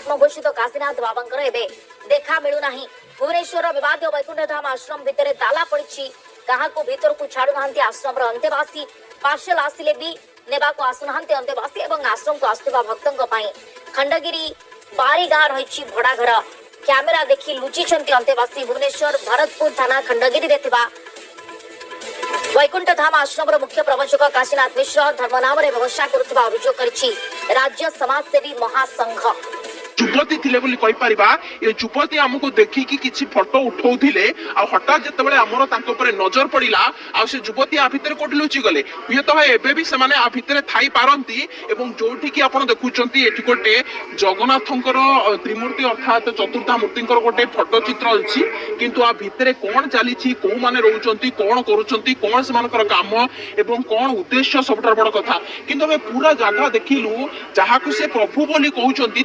ଆତ୍ମଘୋଷିତ କାଶୀନାଥ ବାବାଙ୍କର ଏବେ ଦେଖା ମିଳୁନାହିଁ। ଭୁବନେଶ୍ୱରର ବିବାଦୀୟ ବୈକୁଣ୍ଠଧାମ ଆଶ୍ରମ ଭିତରେ ତାଲା ପଡ଼ିଛି। କାହାକୁ ଭିତରକୁ ଛାଡୁନାହାନ୍ତି ଆଶ୍ରମର ଅନ୍ତେବାସୀ। ପାର୍ସଲ ଆସିଲେ ବି ନେବାକୁ ଆସୁନାହାନ୍ତି ଅନ୍ତେବାସୀ ଏବଂ ଆଶ୍ରମକୁ ଆସୁଥିବା ଭକ୍ତଙ୍କ ପାଇଁ ଖଣ୍ଡଗିରି ବାରିଗାଁ ରହିଛି ଭଡା ଘର। କ୍ୟାମେରା ଦେଖି ଲୁଚିଛନ୍ତି ଅନ୍ତେବାସୀ। ଭୁବନେଶ୍ୱର ଭରତପୁର ଥାନା ଖଣ୍ଡଗିରିରେ ଥିବା ବୈକୁଣ୍ଠଧାମ ଆଶ୍ରମର ମୁଖ୍ୟ ପ୍ରବଚକ କାଶୀନାଥ ମିଶ୍ର ଧର୍ମ ନାମରେ ବ୍ୟବସାୟ କରୁଥିବା ଅଭିଯୋଗ କରିଛି ରାଜ୍ୟ ସମାଜସେବୀ ମହାସଂଘ। ଯୁବତୀ ଥିଲେ ବୋଲି କହିପାରିବା। ଏ ଯୁବତୀ ଆମକୁ ଦେଖିକି କିଛି ଫଟୋ ଉଠଉଥିଲେ, ଆଉ ହଠାତ୍ ଯେତେବେଳେ ଆମର ତାଙ୍କ ଉପରେ ନଜର ପଡିଲା, ଆଉ ସେ ଯୁବତୀ ଆ ଭିତରେ କୋଉଠି ଲୁଚି ଗଲେ। ହୁଏତ ଏବେ ବି ସେମାନେ ଆ ଭିତରେ ଥାଇ ପାରନ୍ତି। ଏବଂ ଯୋଉଠିକି ଆପଣ ଦେଖୁଛନ୍ତି, ଏଠି ଗୋଟେ ଜଗନ୍ନାଥଙ୍କର ତ୍ରିମୂର୍ତ୍ତି ଅର୍ଥାତ୍ ଚତୁର୍ଦ୍ଧା ମୂର୍ତ୍ତିଙ୍କର ଗୋଟେ ଫଟୋ ଚିତ୍ର ଅଛି। କିନ୍ତୁ ଆ ଭିତରେ କଣ ଚାଲିଛି, କୋଉମାନେ ରହୁଛନ୍ତି, କଣ କରୁଛନ୍ତି, କଣ ସେମାନଙ୍କର କାମ ଏବଂ କଣ ଉଦ୍ଦେଶ୍ୟ, ସବୁଠାରୁ ବଡ କଥା। କିନ୍ତୁ ଆମେ ପୁରା ଜାଗା ଦେଖିଲୁ, ଯାହାକୁ ସେ ପ୍ରଭୁ ବୋଲି କହୁଛନ୍ତି।